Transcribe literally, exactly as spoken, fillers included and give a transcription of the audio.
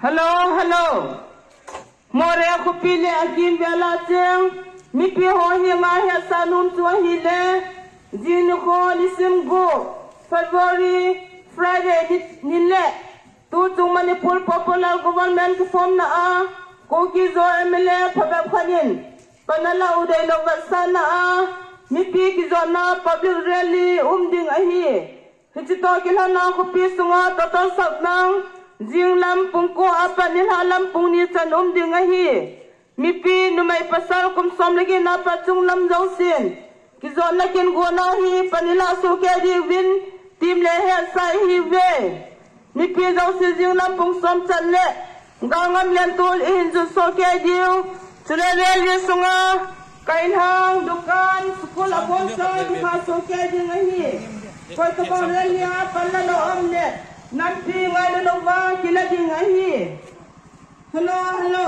Hello, hello. Moreh khopi le akimvel a cheng mipi ho henga hetsah nom chu ahile, jing nikho nisim gup, February, Friday ni, ni le, tuchung Manipur Popular Government kiformna a, Kuki-Zo M L A phabep khat in panala u deilou vetsahna a, mipi kijotna public rally um ding ahi. Hiche toh kilhona khopi sunga total sapnang jinglam pung ko apat nilhah lam pung ni chan um ding ahi. Mipi numei pasal kum som le get apat chunglam jousen kijotna kin gona hi panila sohkei diuvin team le hetsah ihiuve. Mipi jouse jinglam pung som chan le galngam lentol ihin jot sohkei diu. Chule rally sunga kainhang, dukan, school abonchauva kikha sohkei ding ahi. Koitobang rally a panla lou um le nampi ngailou louva kila ding ahi. Hello, hello.